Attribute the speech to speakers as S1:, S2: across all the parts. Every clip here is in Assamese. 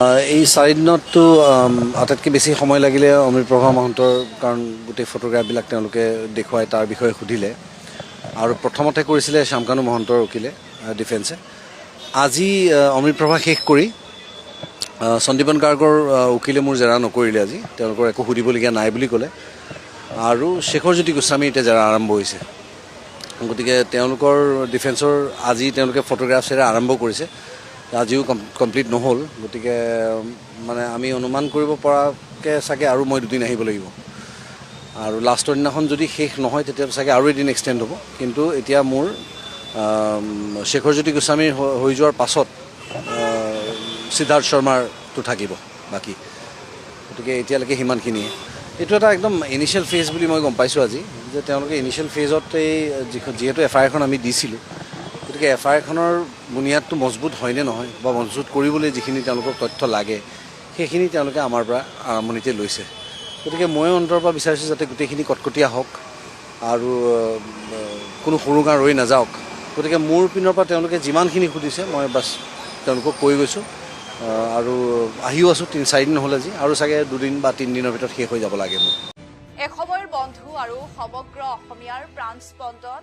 S1: এই চাৰিদিনততো আটাইতকৈ বেছি সময় লাগিলে অমৃতপ্ৰভা মহন্তৰ, কাৰণ গোটেই ফটোগ্ৰাফবিলাক তেওঁলোকে দেখুৱাই তাৰ বিষয়ে সুধিলে। আৰু প্ৰথমতে কৰিছিলে শ্যামকানু মহন্তৰ উকিলে, ডিফেন্সে। আজি অমৃতপ্ৰভা শেষ কৰি সন্দীপন গাৰ্গৰ উকিলে মোৰ জেৰা নকৰিলে আজি, তেওঁলোকৰ একো সুধিবলগীয়া নাই বুলি ক'লে। আৰু শেখৰজ্যোতি গোস্বামীৰ এতিয়া জেৰা আৰম্ভ হৈছে। গতিকে তেওঁলোকৰ ডিফেন্সৰ আজি তেওঁলোকে ফটোগ্ৰাফছেৰে আৰম্ভ কৰিছে, আজিও কমপ্লিট নহ'ল। গতিকে মানে আমি অনুমান কৰিব পৰাকৈ চাগে আৰু মই দুদিন আহিব লাগিব। আৰু লাষ্টৰ দিনাখন যদি শেষ নহয়, তেতিয়া চাগে আৰু এদিন এক্সটেণ্ড হ'ব। কিন্তু এতিয়া মোৰ শেখৰজ্যোতি গোস্বামীৰ হৈ যোৱাৰ পাছত সিদ্ধাৰ্থ শৰ্মাৰটো থাকিব বাকী। গতিকে এতিয়ালৈকে সিমানখিনিয়ে। এইটো এটা একদম ইনিচিয়েল ফেজ বুলি মই গম পাইছোঁ আজি, যে তেওঁলোকে ইনিচিয়েল ফেজতেই যিহেতু এফ আই আৰখন আমি দিছিলোঁ, গতিকে এফ আই আৰখনৰ বুনিয়াদটো মজবুত হয়নে নহয় বা মজবুত কৰিবলৈ যিখিনি তেওঁলোকক তথ্য লাগে, সেইখিনি তেওঁলোকে আমাৰ পৰা আৰম্ভণিতে লৈছে। গতিকে ময়ো অন্তৰৰ পৰা বিচাৰিছোঁ যাতে গোটেইখিনি কটকটীয়া হওক আৰু কোনো সুৰুঙা ৰৈ নাযাওক। গতিকে মোৰ পিনৰ পৰা তেওঁলোকে যিমানখিনি সুধিছে, মই বাছ তেওঁলোকক কৈ গৈছোঁ আৰু আহিও আছোঁ। 3-4 দিন হ'ল আজি, আৰু চাগে দুদিন বা 3 দিনৰ ভিতৰত শেষ হৈ যাব লাগে মোৰ।
S2: এসময়ৰ বন্ধু আৰু সমগ্ৰ অসমীয়াৰ প্ৰাণ স্পন্দন,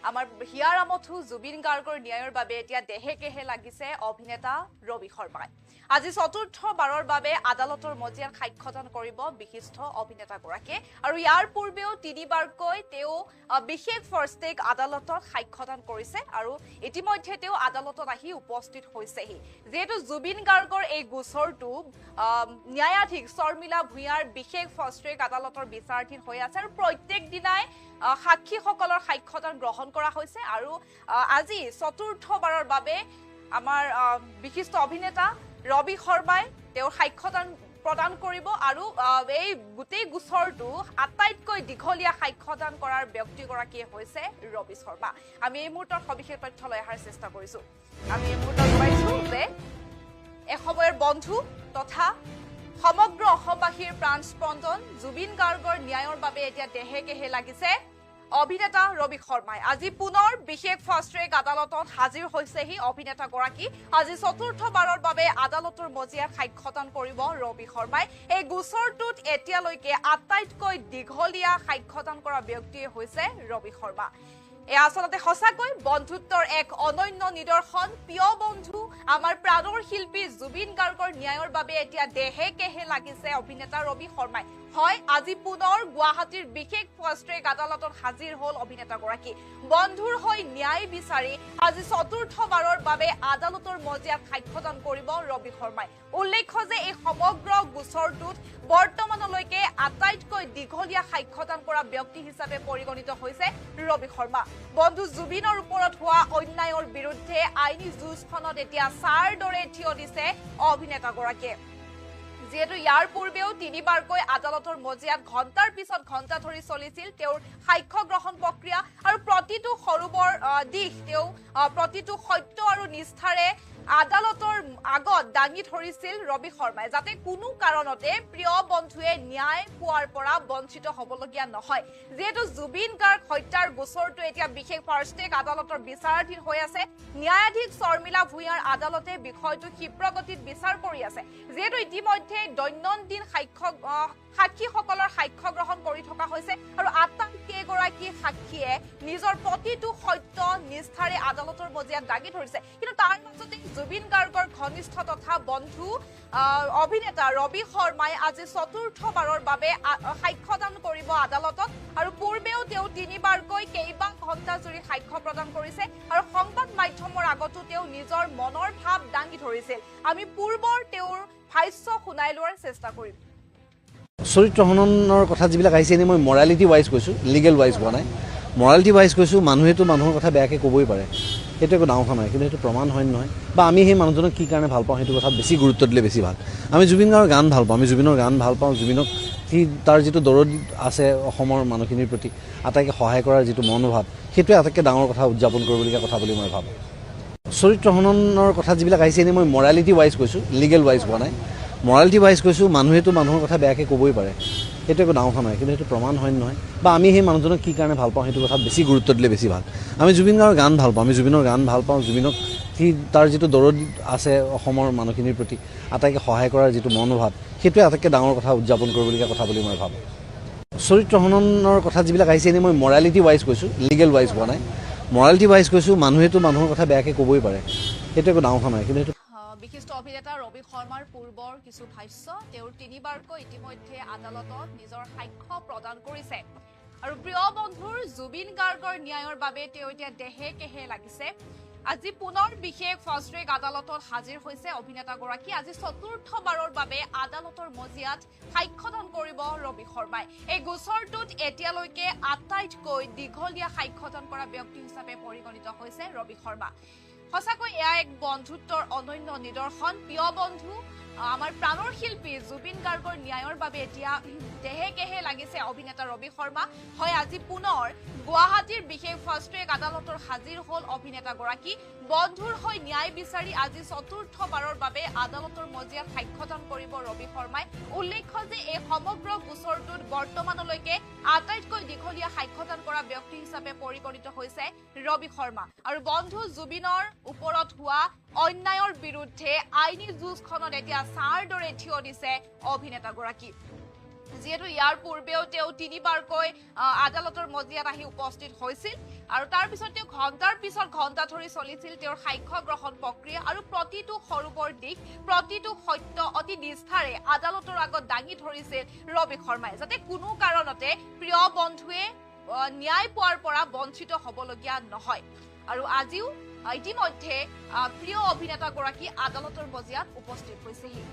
S2: আমাৰ হিয়াৰ আমঠু জুবিন গাৰ্গৰ ন্যায়ৰ বাবে এতিয়া দেহে কেহে লাগিছে অভিনেতা ৰবি শৰ্মাই। আজি চতুৰ্থবাৰৰ বাবে আদালতৰ মজিয়াত সাক্ষ্যদান কৰিব বিশিষ্ট অভিনেতাগৰাকীয়ে। আৰু ইয়াৰ পূৰ্বেও তিনিবাৰকৈ তেওঁ বিশেষ ফাষ্ট ট্ৰেক আদালতত সাক্ষ্যদান কৰিছে আৰু ইতিমধ্যে তেওঁ আদালতত আহি উপস্থিত হৈছেহি। যিহেতু জুবিন গাৰ্গৰ এই গোচৰটো ন্যায়াধীশ শৰ্মিলা ভূঞাৰ বিশেষ ফাষ্ট ট্ৰেক আদালতৰ বিচাৰাধীন হৈ আছে আৰু প্ৰত্যেক দিনাই সাক্ষীসকলৰ সাক্ষ্যদান গ্ৰহণ কৰা হৈছে। আৰু আজি চতুৰ্থবাৰৰ বাবে আমাৰ বিশিষ্ট অভিনেতা ৰবি শৰ্মাই তেওঁৰ সাক্ষ্যদান প্ৰদান কৰিব। আৰু এই গোটেই গোচৰটো আটাইতকৈ দীঘলীয়া সাক্ষ্যদান কৰাৰ ব্যক্তিগৰাকীয়ে হৈছে ৰবি শৰ্মা। আমি এই মুহূৰ্তত সবিশেষ তথ্য লৈ অহাৰ চেষ্টা কৰিছো। আমি এই মুহূৰ্তত জনাইছো যে এসময়ৰ বন্ধু তথা সমগ্ৰ অসমবাসীৰ প্ৰাণ স্পন্দন জুবিন গাৰ্গৰ ন্যায়ৰ বাবে এতিয়া দেহে কেহে লাগিছে অভিনেতা ৰবি শৰ্মাই। আজি পুনৰ বিশেষ ফাষ্ট ট্ৰেক আদালতত হাজিৰ হৈছেহি অভিনেতাগৰাকী। আজি চতুৰ্থবাৰৰ বাবে আদালতৰ মজিয়াত সাক্ষ্যদান কৰিব ৰবি শৰ্মাই। এই গোচৰটোত এতিয়ালৈকে আটাইতকৈ দীঘলীয়া সাক্ষ্যদান কৰা ব্যক্তিয়ে হৈছে ৰবি শৰ্মা। এয়া আচলতে সঁচাকৈ বন্ধুত্বৰ এক অনন্য নিদৰ্শন। প্ৰিয় বন্ধু, আমাৰ প্ৰাণৰ শিল্পী জুবিন গাৰ্গৰ ন্যায়ৰ বাবে এতিয়া দেহে কেহে লাগিছে অভিনেতা ৰবি শৰ্মাই। হয়, আজি পুনৰ গুৱাহাটীৰ বিশেষ ফাষ্ট ট্ৰেক আদালতত হাজিৰ হ'ল অভিনেতাগৰাকী। বন্ধুৰ হৈ ন্যায় বিচাৰি আজি চতুৰ্থবাৰৰ বাবে আদালতৰ মজিয়াত সাক্ষ্যদান কৰিব ৰবি শৰ্মাই। উল্লেখ্য যে এই সমগ্ৰ গোচৰটোত বৰ্তমানলৈকে আটাইতকৈ দীঘলীয়া সাক্ষ্যদান কৰা ব্যক্তি হিচাপে পৰিগণিত হৈছে ৰবি শৰ্মা। বন্ধু জুবিনৰ ওপৰত হোৱা অন্যায়ৰ বিৰুদ্ধে আইনী যুঁজখনত এতিয়া ছাঁৰ দৰে থিয় দিছে অভিনেতাগৰাকীয়ে। যিহেতু ইয়াৰ পূৰ্বেও তিনিবাৰকৈ আদালতৰ মজিয়াত ঘণ্টাৰ পিছত ঘণ্টা ধৰি চলিছিল তেওঁৰ সাক্ষ্য গ্ৰহণ প্ৰক্ৰিয়া আৰু প্ৰতিটো সৰু বৰ দিশ তেওঁ প্ৰতিটো সত্য আৰু নিষ্ঠাৰে আদালতৰ আগত দাঙি ধৰিছিল ৰবি শৰ্মাই, যাতে কোনো কাৰণতে প্ৰিয় বন্ধুৱে ন্যায় পোৱাৰ পৰা বঞ্চিত হ'বলগীয়া নহয়। যিহেতু জুবিন গাৰ্গ হত্যাৰ গোচৰটো এতিয়া বিশেষ ফাষ্ট ট্ৰেক আদালতৰ বিচাৰাধীন হৈ আছে, ন্যায়াধীশ শৰ্মিলা ভূঞাৰ আদালতে বিষয়টো ক্ষিপ্ৰগতিত বিচাৰ কৰি আছে। যিহেতু ইতিমধ্যে দৈনন্দিন সাক্ষীসকলৰ সাক্ষ্য গ্ৰহণ কৰি থকা হৈছে আৰু আটাইকেইগৰাকী সাক্ষীয়ে নিজৰ প্ৰতিটো সত্য নিষ্ঠাৰে আদালতৰ মজিয়াত দাঙি ধৰিছে। কিন্তু তাৰ মাজতে জুবিন গাৰ্গৰ ঘনিষ্ঠ তথা বন্ধু অভিনেতা ৰবি শৰ্মাই আজি চতুৰ্থবাৰৰ বাবে সাক্ষ্যদান কৰিব আদালতত। আৰু পূৰ্বেও তেওঁ তিনিবাৰকৈ কেইবা ঘণ্টা জুৰি সাক্ষ্য প্ৰদান কৰিছে আৰু সংবাদ মাধ্যমৰ আগতো তেওঁ নিজৰ মনৰ ভাৱ দাঙি ধৰিছিল। আমি পূৰ্বৰ তেওঁৰ ভাষ্য শুনাই লোৱাৰ চেষ্টা কৰিম।
S1: চৰিত্ৰ হননৰ কথা যিবিলাক আহিছে, এনেই মই মৰেলিটি ৱাইজ কৈছোঁ, লিগেল ৱাইজ কোৱা নাই। মৰেলিটি ৱাইজ কৈছোঁ, মানুহেতো মানুহৰ কথা বেয়াকৈ ক'বই পাৰে, সেইটো একো ডাঙৰ কথা নহয়। কিন্তু সেইটো প্ৰমাণ হয় নহয় বা আমি সেই মানুহজনক কি কাৰণে ভাল পাওঁ, সেইটো কথাত বেছি গুৰুত্ব দিলে বেছি ভাল। আমি জুবিন গাৰ্গৰ গান ভাল পাওঁ, আমি জুবিনৰ গান ভাল পাওঁ। জুবিনক সি তাৰ যিটো দৰদ আছে অসমৰ মানুহখিনিৰ প্ৰতি, আটাইকে সহায় কৰাৰ যিটো মনোভাৱ, সেইটোৱে আটাইতকৈ ডাঙৰ কথা, উদযাপন কৰিবলগীয়া কথা বুলি মই ভাবোঁ। চৰিত্ৰ হননৰ কথা যিবিলাক আহিছে, এনেই মই মৰেলিটি ৱাইজ কৈছোঁ, লিগেল ৱাইজ কোৱা নাই। মৰেলিটি ৱাইজ কৈছোঁ, মানুহেতো মানুহৰ কথা বেয়াকৈ ক'বই পাৰে, সেইটো একো ডাঙৰ কথা নহয়। কিন্তু সেইটো প্ৰমাণ হয় নহয় বা আমি সেই মানুহজনক কি কাৰণে ভাল পাওঁ, সেইটো কথাত বেছি গুৰুত্ব দিলে বেছি ভাল। আমি জুবিন গাৰ্গৰ গান ভাল পাওঁ, আমি জুবিনৰ গান ভাল পাওঁ। জুবিনক সি তাৰ যিটো দৰদ আছে অসমৰ মানুহখিনিৰ প্ৰতি, আটাইকে সহায় কৰাৰ যিটো মনোভাৱ, সেইটোৱে আটাইতকৈ ডাঙৰ কথা, উদযাপন কৰিবলগীয়া কথা বুলি মই ভাবোঁ। চৰিত্ৰ হননৰ কথা যিবিলাক আহিছে, এনেই মই মৰেলিটি ৱাইজ কৈছোঁ, লিগেল ৱাইজ কোৱা নাই, মৰেলিটি ৱাইজ কৈছোঁ। মানুহেতো মানুহৰ কথা বেয়াকৈ ক'বই পাৰে, সেইটো একো ডাঙৰ কথা নহয়। কিন্তু সেইটো
S2: বিশিষ্ট অভিনেতা ৰবি শৰ্মাৰ পূৰ্বৰ কিছু ভাষ্য, তেওঁৰ তিনিবাৰকৈ ইতিমধ্যে আদালতত নিজৰ সাক্ষ্য প্ৰদান কৰিছে আৰু প্ৰিয় বন্ধুৰ জুবিন গাৰ্গৰ ন্যায়ৰ বাবে তেওঁ এতিয়া দেহে কেহে লাগিছে। আজি পুনৰ বিশেষ ফাষ্ট ট্ৰেক আদালতত হাজিৰ হৈছে অভিনেতাগৰাকী। আজি চতুৰ্থবাৰৰ বাবে আদালতৰ মজিয়াত সাক্ষ্যদান কৰিব ৰবি শৰ্মাই। এই গোচৰটোত এতিয়ালৈকে আটাইতকৈ দীঘলীয়া সাক্ষ্যদান কৰা ব্যক্তি হিচাপে পৰিগণিত হৈছে ৰবি শৰ্মা। সঁচাকৈ এয়া এক বন্ধুত্বৰ অনন্য নিদৰ্শন। প্ৰিয় বন্ধু আমাৰ প্ৰাণৰ শিল্পী জুবিন গাৰ্গৰ ন্যায়ৰ বাবে এতিয়া দেহে কেহে লাগিছে অভিনেতা ৰবি শৰ্মা। হয়, আজি পুনৰ গুৱাহাটীৰ বিশেষ ফাষ্ট ট্ৰেক আদালতৰ হাজিৰ হ'ল অভিনেতাগৰাকী। বন্ধুৰ হৈ ন্যায় বিচাৰি আজি চতুৰ্থবাৰৰ বাবে আদালতৰ মজিয়াত সাক্ষ্যদান কৰিব ৰবি শৰ্মাই। উল্লেখ্য যে এই সমগ্ৰ গোচৰটোত বৰ্তমানলৈকে আটাইতকৈ দীঘলীয়া সাক্ষ্যদান কৰা ব্যক্তি হিচাপে পৰিগণিত হৈছে ৰবি শৰ্মা। আৰু বন্ধু জুবিনৰ ওপৰত হোৱা অন্যায়ৰ বিৰুদ্ধে আইনী যুঁজখনত এতিয়া ছাঁৰ দৰে থিয় দিছে অভিনেতাগৰাকী। যিহেতু ইয়াৰ পূৰ্বেও তেওঁ তিনিবাৰকৈ আদালতৰ মজিয়াত আহি উপস্থিত হৈছিল আৰু তাৰ পিছত তেওঁ ঘণ্টাৰ পিছত ঘণ্টা ধৰি চলিছিল তেওঁৰ সাক্ষ্য গ্ৰহণ প্ৰক্ৰিয়া আৰু প্ৰতিটো সৰু বৰ দিশ, প্ৰতিটো সত্য অতি নিষ্ঠাৰে আদালতৰ আগত দাঙি ধৰিছিল ৰবি শৰ্মাই, যাতে কোনো কাৰণতে প্ৰিয় বন্ধুৱে ন্যায় পোৱাৰ পৰা বঞ্চিত হ'বলগীয়া নহয়। আৰু আজিও ইতিমধ্যে প্ৰিয় অভিনেতাগৰাকী আদালতৰ মজিয়াত উপস্থিত হৈছেহি।